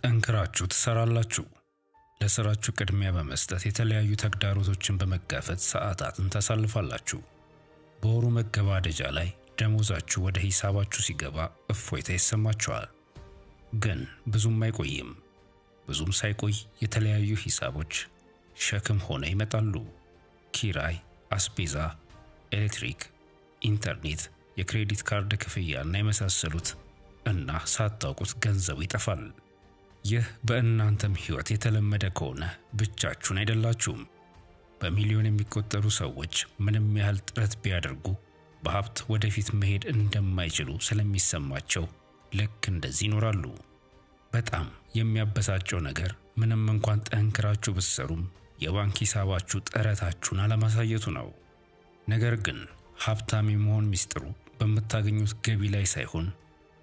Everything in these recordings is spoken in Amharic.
ጠንክራችሁ ትሰራላችሁ። ለስራችሁ ቅድሚያ በመስጠት የተለያዩ ተግዳሮቶችን በመጋፈጥ ሰዓታትን ታሳልፋላችሁ። በወሩ መገባደጃ ላይ ደሞዛችሁ ወደ ሂሳባችሁ ሲገባ እፎይታ ይሰማችኋል። ግን ብዙም አይቆይም። ብዙም ሳይቆይ የተለያዩ ሂሳቦች ሸክም ሆነው ይመጣሉ። ኪራይ፣ አስቤዛ፣ ኤሌክትሪክ፣ ኢንተርኔት፣ የክሬዲት ካርድ ክፍያ እና የመሳሰሉት እና ሳታውቁት ገንዘቡ ይጠፋል። ይህ በእናንተም ሕይወት የተለመደ ከሆነ ብቻችሁን አይደላችሁም። በሚሊዮን የሚቆጠሩ ሰዎች ምንም ያህል ጥረት ቢያደርጉ በሀብት ወደፊት መሄድ እንደማይችሉ ስለሚሰማቸው ልክ እንደዚህ ይኖራሉ። በጣም የሚያበሳጨው ነገር ምንም እንኳን ጠንክራችሁ ብትሰሩም የባንክ ሂሳባችሁ ጥረታችሁን አለማሳየቱ ነው። ነገር ግን ሀብታም የመሆን ሚስጥሩ በምታገኙት ገቢ ላይ ሳይሆን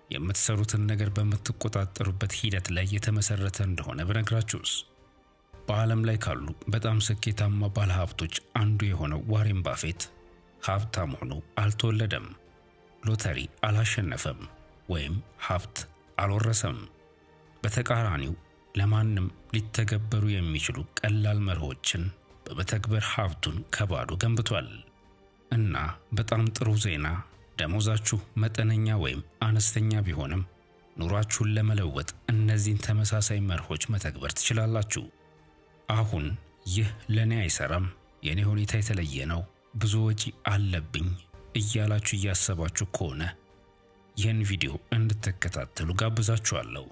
የምትሰሩትን ነገር በምትቆጣጠሩበት ሂደት ላይ የተመሰረተ እንደሆነ ብነግራችሁስ? በዓለም ላይ ካሉ በጣም ስኬታማ ባለሀብቶች አንዱ የሆነው ዋረን ባፌት ሀብታም ሆኖ አልተወለደም፣ ሎተሪ አላሸነፈም፣ ወይም ሀብት አልወረሰም። በተቃራኒው ለማንም ሊተገበሩ የሚችሉ ቀላል መርሆችን በመተግበር ሀብቱን ከባዶ ገንብቷል። እና በጣም ጥሩ ዜና፣ ደሞዛችሁ መጠነኛ ወይም አነስተኛ ቢሆንም ኑሯችሁን ለመለወጥ እነዚህን ተመሳሳይ መርሆች መተግበር ትችላላችሁ። አሁን ይህ ለኔ አይሰራም፣ የኔ ሁኔታ የተለየ ነው፣ ብዙ ወጪ አለብኝ እያላችሁ እያሰባችሁ ከሆነ ይህን ቪዲዮ እንድትከታተሉ ጋብዛችኋለሁ።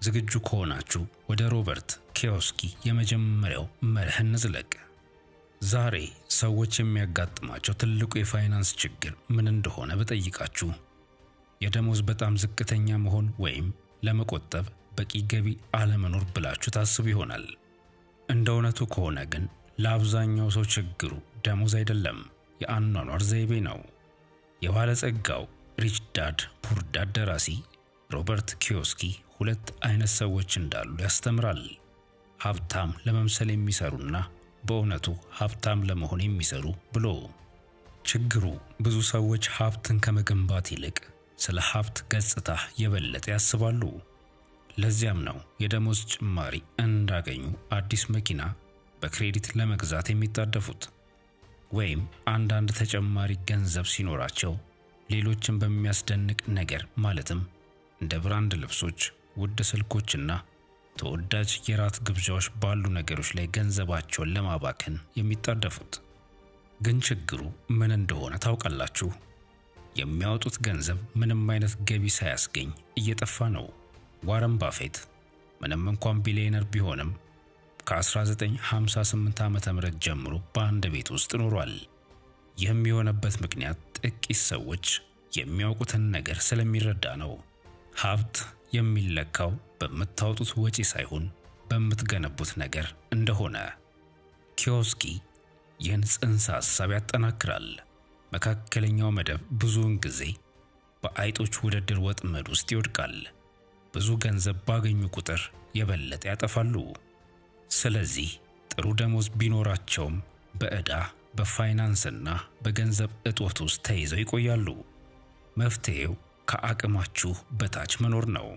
ዝግጁ ከሆናችሁ ወደ ሮበርት ኪዮስኪ የመጀመሪያው መርህ እንዝለቅ። ዛሬ ሰዎች የሚያጋጥማቸው ትልቁ የፋይናንስ ችግር ምን እንደሆነ ብጠይቃችሁ የደሞዝ በጣም ዝቅተኛ መሆን ወይም ለመቆጠብ በቂ ገቢ አለመኖር ብላችሁ ታስቡ ይሆናል። እንደ እውነቱ ከሆነ ግን ለአብዛኛው ሰው ችግሩ ደሞዝ አይደለም፣ የአኗኗር ዘይቤ ነው። የባለጸጋው Rich Dad Poor Dad ደራሲ ሮበርት ኪዮስኪ ሁለት አይነት ሰዎች እንዳሉ ያስተምራል። ሀብታም ለመምሰል የሚሰሩና በእውነቱ ሀብታም ለመሆን የሚሰሩ ብሎ። ችግሩ ብዙ ሰዎች ሀብትን ከመገንባት ይልቅ ስለ ሀብት ገጽታ የበለጠ ያስባሉ። ለዚያም ነው የደሞዝ ጭማሪ እንዳገኙ አዲስ መኪና በክሬዲት ለመግዛት የሚጣደፉት፣ ወይም አንዳንድ ተጨማሪ ገንዘብ ሲኖራቸው ሌሎችን በሚያስደንቅ ነገር ማለትም እንደ ብራንድ ልብሶች፣ ውድ ስልኮችና ተወዳጅ የራት ግብዣዎች ባሉ ነገሮች ላይ ገንዘባቸውን ለማባከን የሚጣደፉት። ግን ችግሩ ምን እንደሆነ ታውቃላችሁ? የሚያወጡት ገንዘብ ምንም አይነት ገቢ ሳያስገኝ እየጠፋ ነው። ዋረን ባፌት ምንም እንኳን ቢሊዮነር ቢሆንም ከ1958 ዓ.ም ጀምሮ በአንድ ቤት ውስጥ ኖሯል። ይህም የሆነበት ምክንያት ጥቂት ሰዎች የሚያውቁትን ነገር ስለሚረዳ ነው። ሀብት የሚለካው በምታወጡት ወጪ ሳይሆን በምትገነቡት ነገር እንደሆነ። ኪዮስኪ ይህን ጽንሰ ሐሳብ ያጠናክራል። መካከለኛው መደብ ብዙውን ጊዜ በአይጦች ውድድር ወጥመድ ውስጥ ይወድቃል። ብዙ ገንዘብ ባገኙ ቁጥር የበለጠ ያጠፋሉ። ስለዚህ ጥሩ ደሞዝ ቢኖራቸውም በዕዳ፣ በፋይናንስና በገንዘብ እጦት ውስጥ ተይዘው ይቆያሉ። መፍትሄው ከአቅማችሁ በታች መኖር ነው።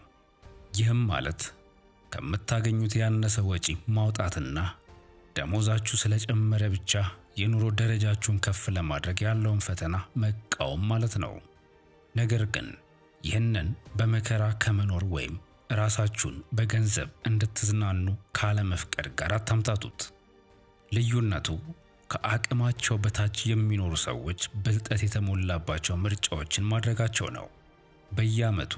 ይህም ማለት ከምታገኙት ያነሰ ወጪ ማውጣትና ደሞዛችሁ ስለጨመረ ብቻ የኑሮ ደረጃችሁን ከፍ ለማድረግ ያለውን ፈተና መቃወም ማለት ነው። ነገር ግን ይህንን በመከራ ከመኖር ወይም ራሳችሁን በገንዘብ እንድትዝናኑ ካለመፍቀድ ጋር አታምታቱት። ልዩነቱ ከአቅማቸው በታች የሚኖሩ ሰዎች ብልጠት የተሞላባቸው ምርጫዎችን ማድረጋቸው ነው። በየዓመቱ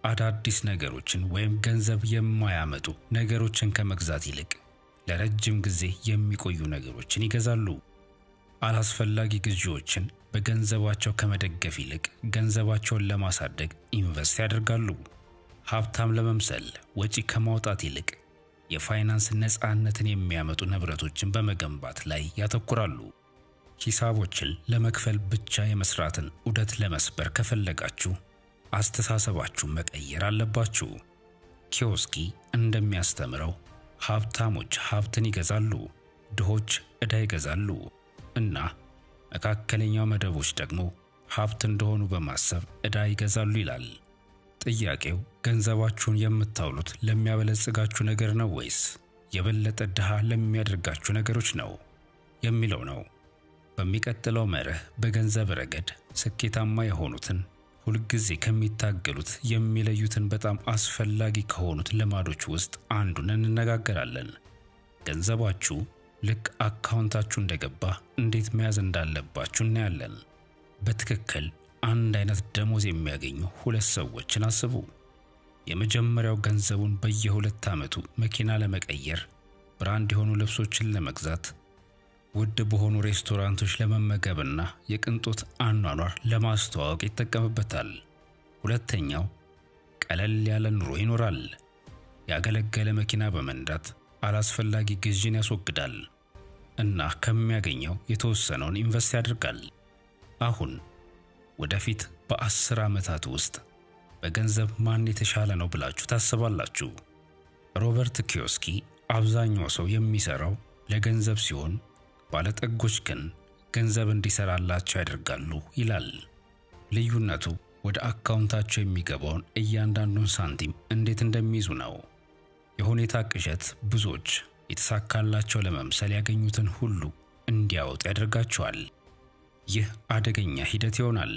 አዳዲስ ነገሮችን ወይም ገንዘብ የማያመጡ ነገሮችን ከመግዛት ይልቅ ለረጅም ጊዜ የሚቆዩ ነገሮችን ይገዛሉ። አላስፈላጊ ግዢዎችን በገንዘባቸው ከመደገፍ ይልቅ ገንዘባቸውን ለማሳደግ ኢንቨስት ያደርጋሉ። ሀብታም ለመምሰል ወጪ ከማውጣት ይልቅ የፋይናንስ ነፃነትን የሚያመጡ ንብረቶችን በመገንባት ላይ ያተኩራሉ። ሂሳቦችን ለመክፈል ብቻ የመስራትን ዑደት ለመስበር ከፈለጋችሁ አስተሳሰባችሁን መቀየር አለባችሁ። ኪዮስኪ እንደሚያስተምረው ሀብታሞች ሀብትን ይገዛሉ፣ ድሆች ዕዳ ይገዛሉ እና መካከለኛው መደቦች ደግሞ ሀብት እንደሆኑ በማሰብ ዕዳ ይገዛሉ ይላል። ጥያቄው ገንዘባችሁን የምታውሉት ለሚያበለጽጋችሁ ነገር ነው ወይስ የበለጠ ድሃ ለሚያደርጋችሁ ነገሮች ነው የሚለው ነው። በሚቀጥለው መርህ በገንዘብ ረገድ ስኬታማ የሆኑትን ሁልጊዜ ከሚታገሉት የሚለዩትን በጣም አስፈላጊ ከሆኑት ልማዶች ውስጥ አንዱን እንነጋገራለን። ገንዘባችሁ ልክ አካውንታችሁ እንደገባ እንዴት መያዝ እንዳለባችሁ እናያለን። በትክክል አንድ አይነት ደሞዝ የሚያገኙ ሁለት ሰዎችን አስቡ። የመጀመሪያው ገንዘቡን በየሁለት ዓመቱ መኪና ለመቀየር፣ brand የሆኑ ልብሶችን ለመግዛት፣ ውድ በሆኑ ሬስቶራንቶች ለመመገብና የቅንጦት አኗኗር ለማስተዋወቅ ይጠቀምበታል። ሁለተኛው ቀለል ያለ ኑሮ ይኖራል። ያገለገለ መኪና በመንዳት አላስፈላጊ ግዢን ያስወግዳል እና ከሚያገኘው የተወሰነውን invest ያደርጋል። አሁን ወደፊት በ10 ዓመታት ውስጥ በገንዘብ ማን የተሻለ ነው ብላችሁ ታስባላችሁ? ሮበርት ኪዮስኪ አብዛኛው ሰው የሚሰራው ለገንዘብ ሲሆን ባለጠጎች ግን ገንዘብ እንዲሰራላቸው ያደርጋሉ ይላል። ልዩነቱ ወደ አካውንታቸው የሚገባውን እያንዳንዱን ሳንቲም እንዴት እንደሚይዙ ነው። የሁኔታ ቅዠት ብዙዎች የተሳካላቸው ለመምሰል ያገኙትን ሁሉ እንዲያወጡ ያደርጋቸዋል። ይህ አደገኛ ሂደት ይሆናል።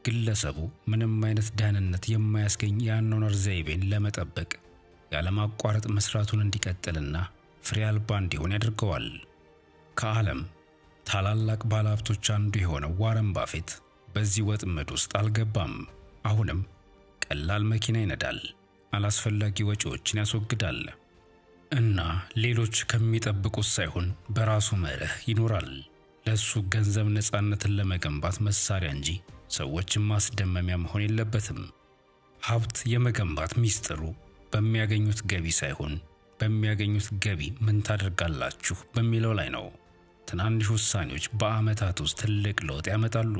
ግለሰቡ ምንም አይነት ደህንነት የማያስገኝ የአኗኗር ዘይቤን ለመጠበቅ ያለማቋረጥ መስራቱን እንዲቀጥልና ፍሬ አልባ እንዲሆን ያደርገዋል። ከዓለም ታላላቅ ባለሀብቶች አንዱ የሆነው ዋረን ባፌት በዚህ ወጥመድ ውስጥ አልገባም። አሁንም ቀላል መኪና ይነዳል፣ አላስፈላጊ ወጪዎችን ያስወግዳል እና ሌሎች ከሚጠብቁት ሳይሆን በራሱ መርህ ይኖራል። ለሱ ገንዘብ ነፃነትን ለመገንባት መሳሪያ እንጂ ሰዎችን ማስደመሚያ መሆን የለበትም። ሀብት የመገንባት ሚስጥሩ በሚያገኙት ገቢ ሳይሆን በሚያገኙት ገቢ ምን ታደርጋላችሁ በሚለው ላይ ነው። ትናንሽ ውሳኔዎች በዓመታት ውስጥ ትልቅ ለውጥ ያመጣሉ።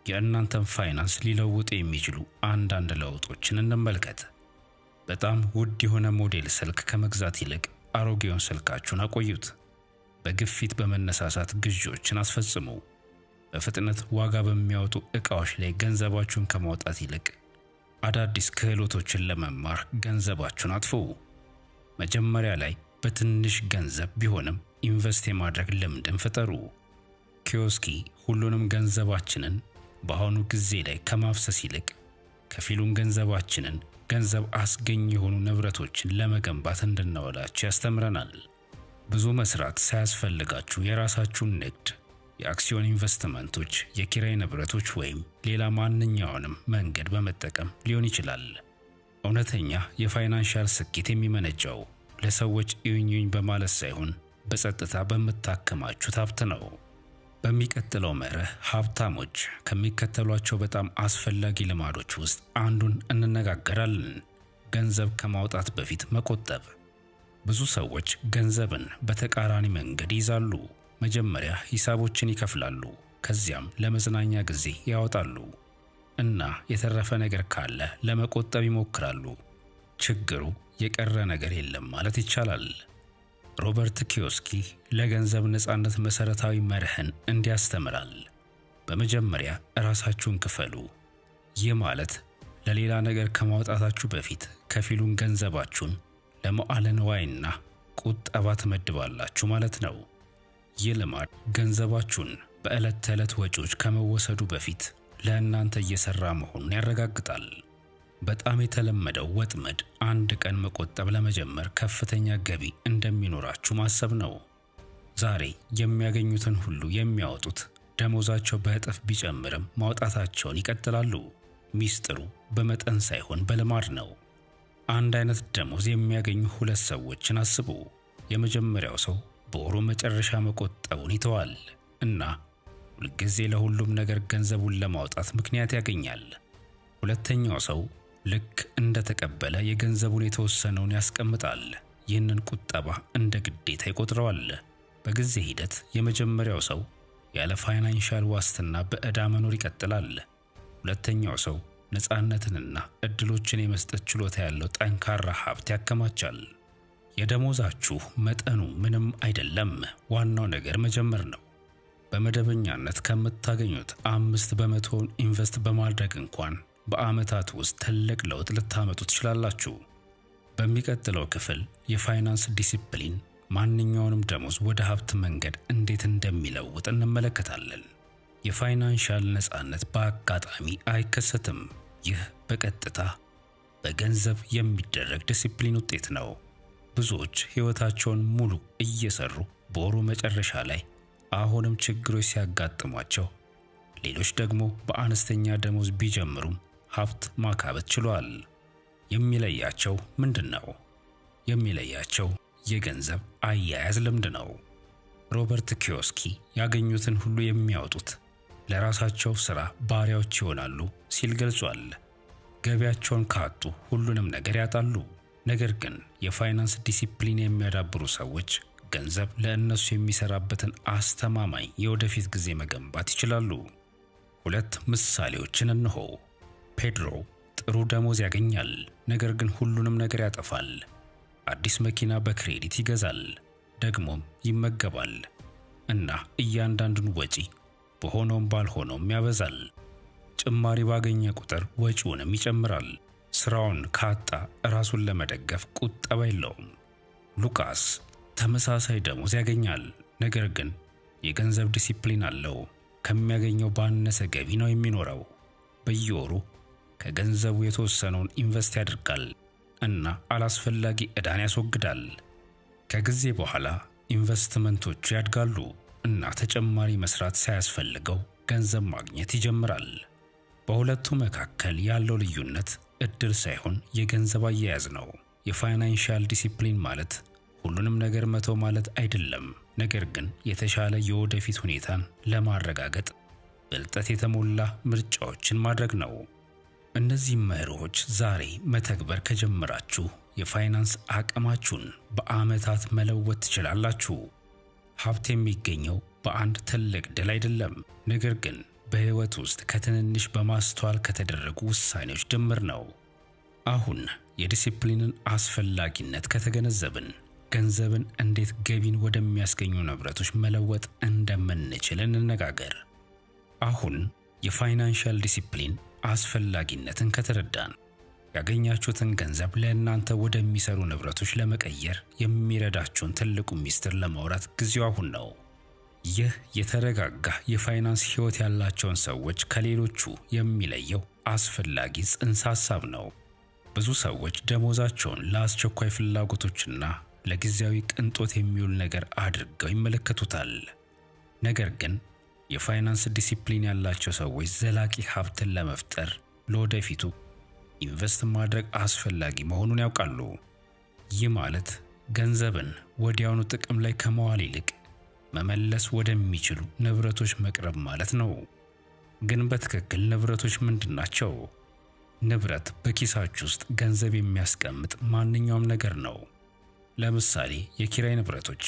የእናንተን ፋይናንስ ሊለውጡ የሚችሉ አንዳንድ ለውጦችን እንመልከት። በጣም ውድ የሆነ ሞዴል ስልክ ከመግዛት ይልቅ አሮጌውን ስልካችሁን አቆዩት። በግፊት በመነሳሳት ግዢዎችን አስፈጽሙ። በፍጥነት ዋጋ በሚያወጡ ዕቃዎች ላይ ገንዘባችሁን ከማውጣት ይልቅ አዳዲስ ክህሎቶችን ለመማር ገንዘባችሁን አጥፉ። መጀመሪያ ላይ በትንሽ ገንዘብ ቢሆንም invest የማድረግ ልምድን ፍጠሩ። ኪዮስኪ ሁሉንም ገንዘባችንን በአሁኑ ጊዜ ላይ ከማፍሰስ ይልቅ ከፊሉን ገንዘባችንን ገንዘብ አስገኝ የሆኑ ንብረቶችን ለመገንባት እንድናውላቸው ያስተምረናል። ብዙ መስራት ሳያስፈልጋችሁ የራሳችሁን ንግድ፣ የአክሲዮን ኢንቨስትመንቶች፣ የኪራይ ንብረቶች ወይም ሌላ ማንኛውንም መንገድ በመጠቀም ሊሆን ይችላል። እውነተኛ የ financial ስኬት የሚመነጨው ለሰዎች እዩኝ በማለት ሳይሆን በጸጥታ በምታከማቹት ሀብት ነው። በሚቀጥለው መርህ ሀብታሞች ከሚከተሏቸው በጣም አስፈላጊ ልማዶች ውስጥ አንዱን እንነጋገራለን። ገንዘብ ከማውጣት በፊት መቆጠብ። ብዙ ሰዎች ገንዘብን በተቃራኒ መንገድ ይይዛሉ። መጀመሪያ ሂሳቦችን ይከፍላሉ፣ ከዚያም ለመዝናኛ ጊዜ ያወጣሉ እና የተረፈ ነገር ካለ ለመቆጠብ ይሞክራሉ። ችግሩ የቀረ ነገር የለም ማለት ይቻላል። ሮበርት ኪዮስኪ ለገንዘብ ነፃነት መሰረታዊ መርህን እንዲያስተምራል። በመጀመሪያ ራሳችሁን ክፈሉ። ይህ ማለት ለሌላ ነገር ከማውጣታችሁ በፊት ከፊሉን ገንዘባችሁን ለመዋዕለ ንዋይና ቁጠባ ትመድባላችሁ ማለት ነው። ይህ ልማድ ገንዘባችሁን በዕለት ተዕለት ወጪዎች ከመወሰዱ በፊት ለእናንተ እየሰራ መሆኑን ያረጋግጣል። በጣም የተለመደው ወጥመድ አንድ ቀን መቆጠብ ለመጀመር ከፍተኛ ገቢ እንደሚኖራችሁ ማሰብ ነው። ዛሬ የሚያገኙትን ሁሉ የሚያወጡት ደሞዛቸው በእጥፍ ቢጨምርም ማውጣታቸውን ይቀጥላሉ። ሚስጥሩ በመጠን ሳይሆን በልማድ ነው። አንድ አይነት ደሞዝ የሚያገኙ ሁለት ሰዎችን አስቡ። የመጀመሪያው ሰው በወሩ መጨረሻ መቆጠቡን ይተዋል እና ሁልጊዜ ለሁሉም ነገር ገንዘቡን ለማውጣት ምክንያት ያገኛል። ሁለተኛው ሰው ልክ እንደተቀበለ የገንዘቡን የተወሰነውን ያስቀምጣል። ይህንን ቁጠባ እንደ ግዴታ ይቆጥረዋል። በጊዜ ሂደት የመጀመሪያው ሰው ያለ financial ዋስትና በዕዳ መኖር ይቀጥላል። ሁለተኛው ሰው ነፃነትንና እድሎችን የመስጠት ችሎታ ያለው ጠንካራ ሀብት ያከማቻል። የደሞዛችሁ መጠኑ ምንም አይደለም፣ ዋናው ነገር መጀመር ነው። በመደበኛነት ከምታገኙት 5% invest በማድረግ እንኳን በዓመታት ውስጥ ትልቅ ለውጥ ልታመጡ ትችላላችሁ። በሚቀጥለው ክፍል የፋይናንስ ዲሲፕሊን ማንኛውንም ደሞዝ ወደ ሀብት መንገድ እንዴት እንደሚለውጥ እንመለከታለን። የ financial ነፃነት በአጋጣሚ አይከሰትም። ይህ በቀጥታ በገንዘብ የሚደረግ ዲሲፕሊን ውጤት ነው። ብዙዎች ሕይወታቸውን ሙሉ እየሰሩ በወሩ መጨረሻ ላይ አሁንም ችግሮች ሲያጋጥሟቸው፣ ሌሎች ደግሞ በአነስተኛ ደሞዝ ቢጀምሩም ሀብት ማካበት ችለዋል። የሚለያቸው ምንድን ነው? የሚለያቸው የገንዘብ አያያዝ ልምድ ነው። ሮበርት ኪዮስኪ ያገኙትን ሁሉ የሚያወጡት ለራሳቸው ሥራ ባሪያዎች ይሆናሉ ሲል ገልጿል። ገቢያቸውን ካጡ ሁሉንም ነገር ያጣሉ። ነገር ግን የፋይናንስ ዲሲፕሊን የሚያዳብሩ ሰዎች ገንዘብ ለእነሱ የሚሰራበትን አስተማማኝ የወደፊት ጊዜ መገንባት ይችላሉ። ሁለት ምሳሌዎችን እንሆ። ፔድሮ ጥሩ ደሞዝ ያገኛል፣ ነገር ግን ሁሉንም ነገር ያጠፋል። አዲስ መኪና በ credit ይገዛል፣ ደግሞም ይመገባል እና እያንዳንዱን ወጪ በሆነውም ባልሆነውም ያበዛል። ጭማሪ ባገኘ ቁጥር ወጪውንም ይጨምራል። ስራውን ካጣ ራሱን ለመደገፍ ቁጠባ የለውም። ሉካስ ተመሳሳይ ደሞዝ ያገኛል፣ ነገር ግን የገንዘብ ዲሲፕሊን አለው። ከሚያገኘው ባነሰ ገቢ ነው የሚኖረው። በየወሩ ከገንዘቡ የተወሰነውን invest ያደርጋል እና አላስፈላጊ ዕዳን ያስወግዳል። ከጊዜ በኋላ ኢንቨስትመንቶቹ ያድጋሉ እና ተጨማሪ መስራት ሳያስፈልገው ገንዘብ ማግኘት ይጀምራል። በሁለቱ መካከል ያለው ልዩነት እድል ሳይሆን የገንዘብ አያያዝ ነው። የ financial discipline ማለት ሁሉንም ነገር መተው ማለት አይደለም፣ ነገር ግን የተሻለ የወደፊት ሁኔታን ለማረጋገጥ ብልጠት የተሞላ ምርጫዎችን ማድረግ ነው። እነዚህ መርሆች ዛሬ መተግበር ከጀመራችሁ የፋይናንስ አቅማችሁን በዓመታት መለወጥ ትችላላችሁ። ሀብት የሚገኘው በአንድ ትልቅ ድል አይደለም፣ ነገር ግን በሕይወት ውስጥ ከትንንሽ በማስተዋል ከተደረጉ ውሳኔዎች ድምር ነው። አሁን የዲሲፕሊንን አስፈላጊነት ከተገነዘብን ገንዘብን እንዴት ገቢን ወደሚያስገኙ ንብረቶች መለወጥ እንደምንችል እንነጋገር። አሁን የ financial discipline አስፈላጊነትን ከተረዳን ያገኛችሁትን ገንዘብ ለእናንተ ወደሚሰሩ ንብረቶች ለመቀየር የሚረዳችሁን ትልቁ ሚስጥር ለማውራት ጊዜው አሁን ነው። ይህ የተረጋጋ የፋይናንስ ሕይወት ያላቸውን ሰዎች ከሌሎቹ የሚለየው አስፈላጊ ጽንሰ ሐሳብ ነው። ብዙ ሰዎች ደሞዛቸውን ለአስቸኳይ ፍላጎቶችና ለጊዜያዊ ቅንጦት የሚውል ነገር አድርገው ይመለከቱታል። ነገር ግን የፋይናንስ ዲሲፕሊን ያላቸው ሰዎች ዘላቂ ሀብትን ለመፍጠር ለወደፊቱ invest ማድረግ አስፈላጊ መሆኑን ያውቃሉ። ይህ ማለት ገንዘብን ወዲያውኑ ጥቅም ላይ ከመዋል ይልቅ መመለስ ወደሚችሉ ንብረቶች መቅረብ ማለት ነው። ግን በትክክል ንብረቶች ምንድን ናቸው? ንብረት በኪሳችሁ ውስጥ ገንዘብ የሚያስቀምጥ ማንኛውም ነገር ነው። ለምሳሌ የኪራይ ንብረቶች።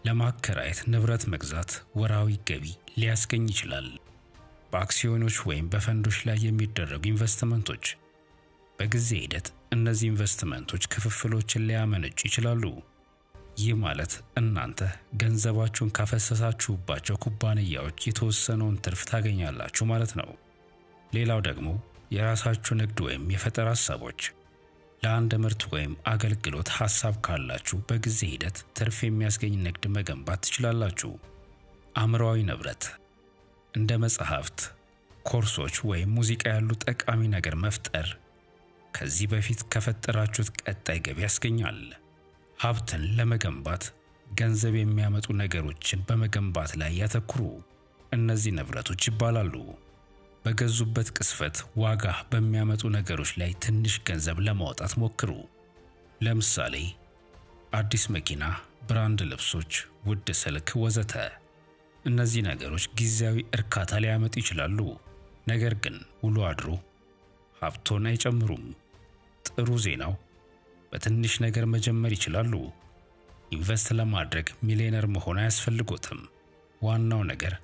ለማከራየት ንብረት መግዛት ወርሃዊ ገቢ ሊያስገኝ ይችላል። በአክሲዮኖች ወይም በፈንዶች ላይ የሚደረጉ ኢንቨስትመንቶች። በጊዜ ሂደት እነዚህ ኢንቨስትመንቶች ክፍፍሎችን ሊያመነጩ ይችላሉ። ይህ ማለት እናንተ ገንዘባችሁን ካፈሰሳችሁባቸው ኩባንያዎች የተወሰነውን ትርፍ ታገኛላችሁ ማለት ነው። ሌላው ደግሞ የራሳችሁ ንግድ ወይም የፈጠራ ሀሳቦች። ለአንድ ምርት ወይም አገልግሎት ሀሳብ ካላችሁ በጊዜ ሂደት ትርፍ የሚያስገኝ ንግድ መገንባት ትችላላችሁ። አእምሯዊ ንብረት እንደ መጽሐፍት፣ ኮርሶች ወይም ሙዚቃ ያሉ ጠቃሚ ነገር መፍጠር ከዚህ በፊት ከፈጠራችሁት ቀጣይ ገቢ ያስገኛል። ሀብትን ለመገንባት ገንዘብ የሚያመጡ ነገሮችን በመገንባት ላይ ያተኩሩ። እነዚህ ንብረቶች ይባላሉ። በገዙበት ቅስፈት ዋጋ በሚያመጡ ነገሮች ላይ ትንሽ ገንዘብ ለማውጣት ሞክሩ። ለምሳሌ አዲስ መኪና፣ brand ልብሶች፣ ውድ ስልክ ወዘተ። እነዚህ ነገሮች ጊዜያዊ እርካታ ሊያመጡ ይችላሉ፣ ነገር ግን ውሎ አድሮ ሀብቶን አይጨምሩም። ጥሩ ዜናው በትንሽ ነገር መጀመር ይችላሉ። invest ለማድረግ ሚሊዮነር መሆን አያስፈልጎትም። ዋናው ነገር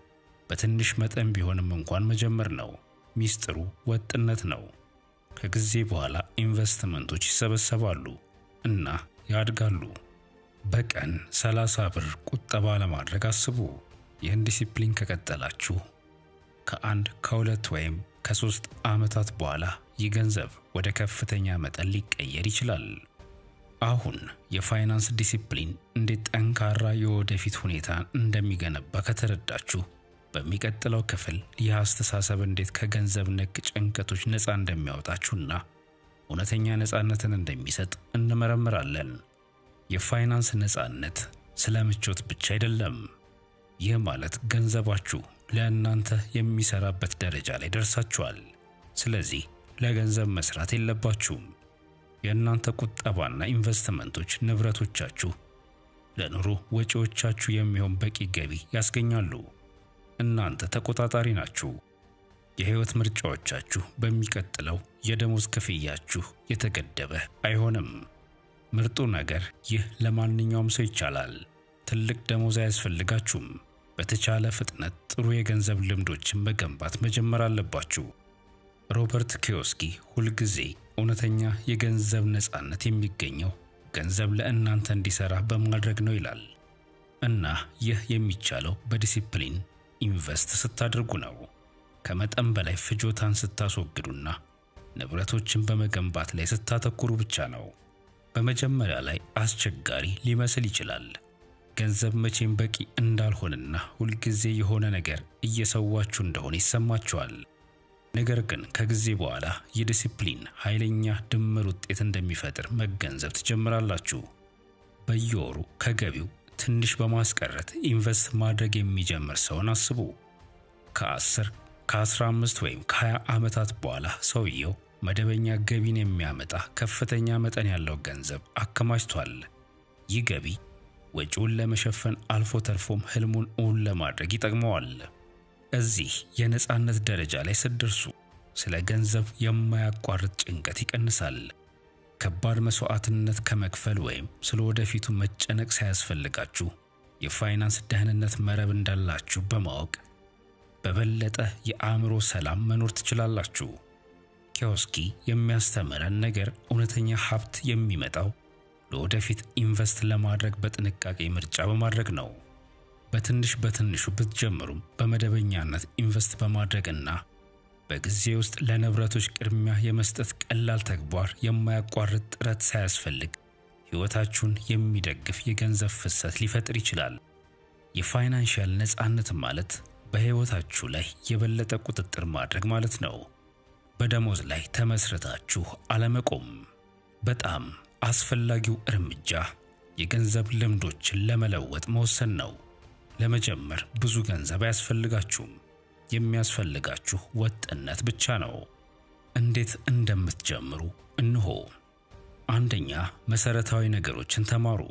በትንሽ መጠን ቢሆንም እንኳን መጀመር ነው። ሚስጥሩ ወጥነት ነው። ከጊዜ በኋላ ኢንቨስትመንቶች ይሰበሰባሉ እና ያድጋሉ። በቀን 30 ብር ቁጠባ ለማድረግ አስቡ። ይህን ዲሲፕሊን ከቀጠላችሁ ከአንድ፣ ከሁለት ወይም ከ3 ዓመታት በኋላ ይህ ገንዘብ ወደ ከፍተኛ መጠን ሊቀየር ይችላል። አሁን የፋይናንስ ዲሲፕሊን እንዴት ጠንካራ የወደፊት ሁኔታን እንደሚገነባ ከተረዳችሁ፣ በሚቀጥለው ክፍል ይህ አስተሳሰብ እንዴት ከገንዘብ ነክ ጭንቀቶች ነፃ እንደሚያወጣችሁና እውነተኛ ነፃነትን እንደሚሰጥ እንመረምራለን። የፋይናንስ ነፃነት ስለ ምቾት ብቻ አይደለም። ይህ ማለት ገንዘባችሁ ለእናንተ የሚሰራበት ደረጃ ላይ ደርሳችኋል። ስለዚህ ለገንዘብ መስራት የለባችሁም። የእናንተ ቁጠባና ኢንቨስትመንቶች ንብረቶቻችሁ ለኑሮ ወጪዎቻችሁ የሚሆን በቂ ገቢ ያስገኛሉ። እናንተ ተቆጣጣሪ ናችሁ። የህይወት ምርጫዎቻችሁ በሚቀጥለው የደሞዝ ክፍያችሁ የተገደበ አይሆንም። ምርጡ ነገር ይህ ለማንኛውም ሰው ይቻላል። ትልቅ ደሞዝ አያስፈልጋችሁም። በተቻለ ፍጥነት ጥሩ የገንዘብ ልምዶችን መገንባት መጀመር አለባችሁ። ሮበርት ኪዮስኪ ሁልጊዜ እውነተኛ የገንዘብ ነፃነት የሚገኘው ገንዘብ ለእናንተ እንዲሰራ በማድረግ ነው ይላል። እና ይህ የሚቻለው በዲሲፕሊን ኢንቨስት ስታደርጉ ነው። ከመጠን በላይ ፍጆታን ስታስወግዱና ንብረቶችን በመገንባት ላይ ስታተኩሩ ብቻ ነው። በመጀመሪያ ላይ አስቸጋሪ ሊመስል ይችላል። ገንዘብ መቼም በቂ እንዳልሆነና ሁልጊዜ የሆነ ነገር እየሰዋችሁ እንደሆነ ይሰማችኋል። ነገር ግን ከጊዜ በኋላ የዲሲፕሊን ኃይለኛ ድምር ውጤት እንደሚፈጥር መገንዘብ ትጀምራላችሁ። በየወሩ ከገቢው ትንሽ በማስቀረት ኢንቨስት ማድረግ የሚጀምር ሰውን አስቡ። ከ10፣ ከ15 ወይም ከ20 ዓመታት በኋላ ሰውየው መደበኛ ገቢን የሚያመጣ ከፍተኛ መጠን ያለው ገንዘብ አከማችቷል። ይህ ገቢ ወጪውን ለመሸፈን አልፎ ተርፎም ህልሙን እውን ለማድረግ ይጠቅመዋል። እዚህ የነፃነት ደረጃ ላይ ስትደርሱ ስለ ገንዘብ የማያቋርጥ ጭንቀት ይቀንሳል። ከባድ መስዋዕትነት ከመክፈል ወይም ስለ ወደፊቱ መጨነቅ ሳያስፈልጋችሁ የፋይናንስ ደህንነት መረብ እንዳላችሁ በማወቅ በበለጠ የአእምሮ ሰላም መኖር ትችላላችሁ። ኪዮስኪ የሚያስተምረን ነገር እውነተኛ ሀብት የሚመጣው ለወደፊት ኢንቨስት ለማድረግ በጥንቃቄ ምርጫ በማድረግ ነው። በትንሽ በትንሹ ብትጀምሩም በመደበኛነት ኢንቨስት በማድረግና በጊዜ ውስጥ ለንብረቶች ቅድሚያ የመስጠት ቀላል ተግባር የማያቋርጥ ጥረት ሳያስፈልግ ሕይወታችሁን የሚደግፍ የገንዘብ ፍሰት ሊፈጥር ይችላል። የ financial ነፃነት ማለት በሕይወታችሁ ላይ የበለጠ ቁጥጥር ማድረግ ማለት ነው። በደሞዝ ላይ ተመስርታችሁ አለመቆም። በጣም አስፈላጊው እርምጃ የገንዘብ ልምዶችን ለመለወጥ መወሰን ነው። ለመጀመር ብዙ ገንዘብ አያስፈልጋችሁም። የሚያስፈልጋችሁ ወጥነት ብቻ ነው። እንዴት እንደምትጀምሩ እንሆ። አንደኛ፣ መሰረታዊ ነገሮችን ተማሩ።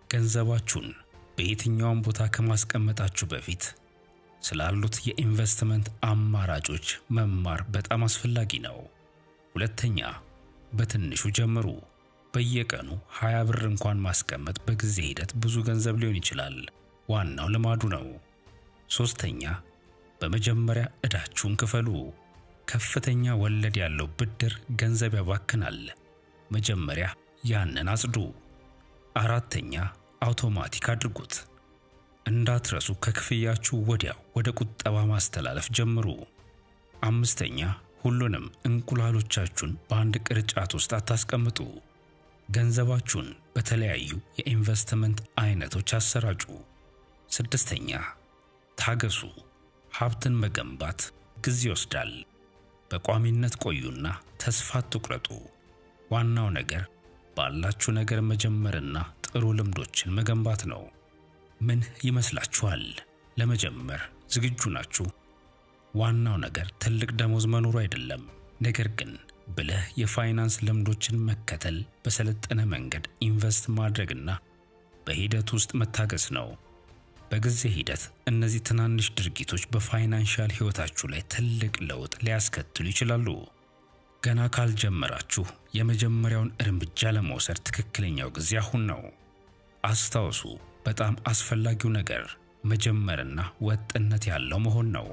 ገንዘባችሁን በየትኛውም ቦታ ከማስቀመጣችሁ በፊት ስላሉት የኢንቨስትመንት አማራጮች መማር በጣም አስፈላጊ ነው። ሁለተኛ፣ በትንሹ ጀምሩ። በየቀኑ 20 ብር እንኳን ማስቀመጥ በጊዜ ሂደት ብዙ ገንዘብ ሊሆን ይችላል። ዋናው ልማዱ ነው። ሶስተኛ፣ በመጀመሪያ ዕዳችሁን ክፈሉ። ከፍተኛ ወለድ ያለው ብድር ገንዘብ ያባክናል። መጀመሪያ ያንን አጽዱ። አራተኛ፣ አውቶማቲክ አድርጉት። እንዳትረሱ ከክፍያችሁ ወዲያው ወደ ቁጠባ ማስተላለፍ ጀምሩ። አምስተኛ፣ ሁሉንም እንቁላሎቻችሁን በአንድ ቅርጫት ውስጥ አታስቀምጡ። ገንዘባችሁን በተለያዩ የኢንቨስትመንት አይነቶች አሰራጩ። ስድስተኛ፣ ታገሱ። ሀብትን መገንባት ጊዜ ይወስዳል። በቋሚነት ቆዩና ተስፋ አትቁረጡ። ዋናው ነገር ባላችሁ ነገር መጀመርና ጥሩ ልምዶችን መገንባት ነው። ምን ይመስላችኋል? ለመጀመር ዝግጁ ናችሁ? ዋናው ነገር ትልቅ ደሞዝ መኖሩ አይደለም፣ ነገር ግን ብልህ የፋይናንስ ልምዶችን መከተል፣ በሰለጠነ መንገድ ኢንቨስት ማድረግና በሂደት ውስጥ መታገስ ነው። በጊዜ ሂደት እነዚህ ትናንሽ ድርጊቶች በ financial ሕይወታችሁ ላይ ትልቅ ለውጥ ሊያስከትሉ ይችላሉ። ገና ካልጀመራችሁ የመጀመሪያውን እርምጃ ለመውሰድ ትክክለኛው ጊዜ አሁን ነው። አስታውሱ፣ በጣም አስፈላጊው ነገር መጀመርና ወጥነት ያለው መሆን ነው።